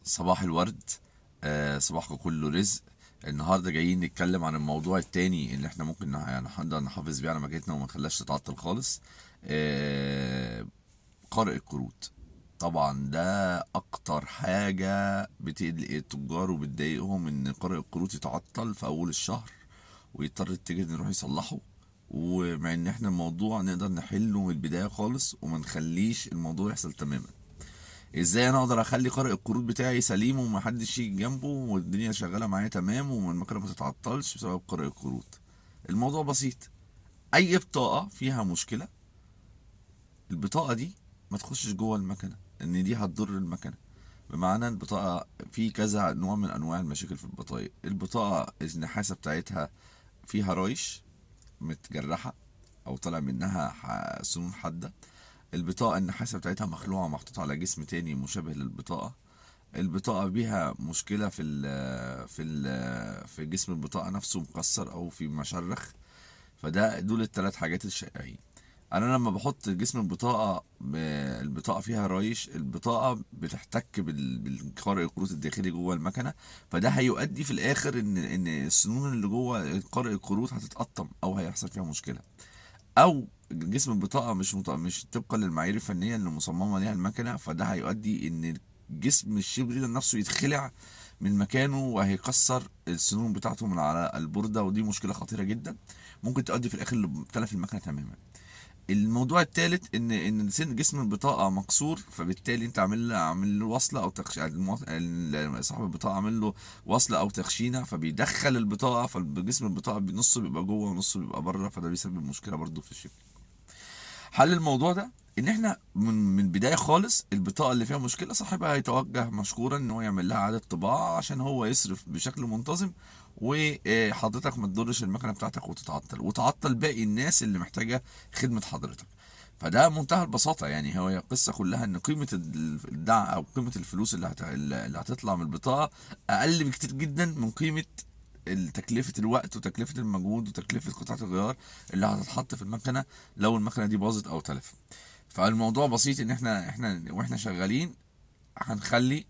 صباح الورد. صباحكم كله رزق. النهارده جايين نتكلم عن الموضوع التاني اللي احنا ممكن نقدر نحافظ بيه على مكانتنا وما نخليهاش تتعطل خالص. آه قارئ الكروت. طبعا ده اكتر حاجة بتقلق التجار وبتضايقهم، ان قارئ الكروت يتعطل في اول الشهر ويضطر التاجر إنه يروح يصلحه، ومع ان احنا الموضوع نقدر نحله من البداية خالص وما نخليش الموضوع يحصل تماما. ازاي انا اقدر اخلي قارئ الكروت بتاعي سليم ومحدش يجي جنبه والدنيا شغالة معايا تمام والمكنه ما تتعطلش بسبب قارئ الكروت؟ الموضوع بسيط. اي بطاقة فيها مشكلة، البطاقة دي ما تخشش جوه المكنه، ان دي هتضر المكنه. بمعنى البطاقة في كذا نوع من انواع المشاكل في البطايق. البطاقة النحاسه بتاعتها فيها رايش متجرحه او طالع منها سنون حادة. البطاقة النحاسه بتاعتها مخلوعه محطوطة على جسم تاني مشابه للبطاقه. البطاقة بيها مشكلة في جسم البطاقة نفسه مكسر او في مشرخ. فده دول الثلاث حاجات الشائعين. انا لما بحط جسم البطاقة البطاقة فيها رايش، البطاقة بتحتك بالقارئ الكروت الداخلي جوه المكنه، فده هيؤدي في الاخر ان السنون اللي جوه قارئ الكروت هتتقطم او هيحصل فيها مشكلة، او جسم البطاقة مش طبقا للمعايير الفنية اللي مصممه ليها المكنه، فده هيؤدي ان جسم ال chip reader نفسه يتخلع من مكانه وهيكسر السنون بتاعته من على البورده، ودي مشكلة خطيرة جدا ممكن تؤدي في الاخر لتلف المكنه تماما. الموضوع الثالث ان سن جسم البطاقة مكسور، فبالتالي انت عامل له وصله او صاحب البطاقة عامل له وصله او تخشينه، فبيدخل البطاقة، فجسم البطاقة نصه بيبقى جوه ونصه بيبقى بره، فده بيسبب مشكلة برضو في ال chip. حل الموضوع ده ان احنا من بداية خالص البطاقة اللي فيها مشكلة صاحبها هيتوجه مشكورا ان هو يعمل لها اعاده طباعه عشان هو يصرف بشكل منتظم، وحضرتك ما تضرش المكنه بتاعتك وتتعطل وتعطل باقي الناس اللي محتاجه خدمة حضرتك. فده منتهى البساطة، هو القصة كلها ان قيمة الدعم او قيمة الفلوس اللي هتطلع من البطاقة اقل بكتير جدا من قيمة تكلفة الوقت وتكلفة المجهود وتكلفة قطعة الغيار اللي هتتحط في المكنة لو المكنة دي باظت او تلفت. فالموضوع بسيط، ان احنا واحنا شغالين هنخلي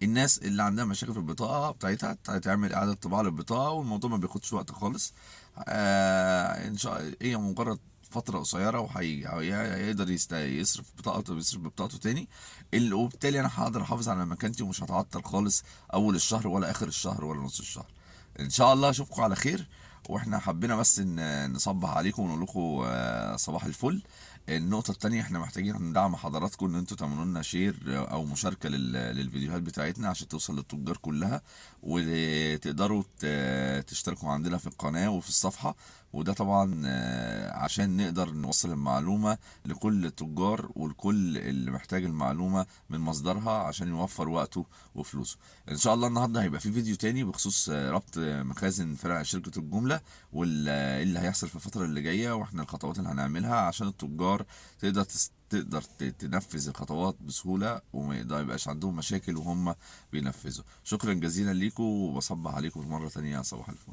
الناس اللي عندها مشاكل في البطاقة بتاعتها تعمل إعادة طباعة للبطاقة، والموضوع ما بياخدش وقت خالص. إن شاء الله هي مجرد فترة قصيرة هيقدر يصرف بطاقته، يصرف ببطاقته تاني، وبالتالي أنا هقدر أحافظ على مكانتي ومش هتعطل خالص أول الشهر ولا آخر الشهر ولا نص الشهر. إن شاء الله أشوفكم على خير، وإحنا حبينا بس إن نصبح عليكم ونقول لكم، صباح الفل. النقطة التانية، احنا محتاجين ندعم حضراتكم ان انتوا تعملوا لنا share او مشاركة للفيديوهات بتاعتنا عشان توصل للتجار كلها، وتقدروا تشتركوا عندنا في القناة وفي الصفحة، وده طبعا، عشان نقدر نوصل المعلومة لكل التجار ولكل اللي محتاج المعلومة من مصدرها عشان يوفر وقته وفلوسه. ان شاء الله النهاردة هيبقى في فيديو تاني بخصوص ربط مخازن فرع شركة الجملة واللي هيحصل في الفترة اللي جاية، واحنا الخطوات اللي هنعملها عشان التجار تقدر تنفذ الخطوات بسهولة وما يبقاش عندهم مشاكل وهم بينفذوا. شكرا جزيلا ليكم، وبصبح عليكم مرة تانية صباح الفل.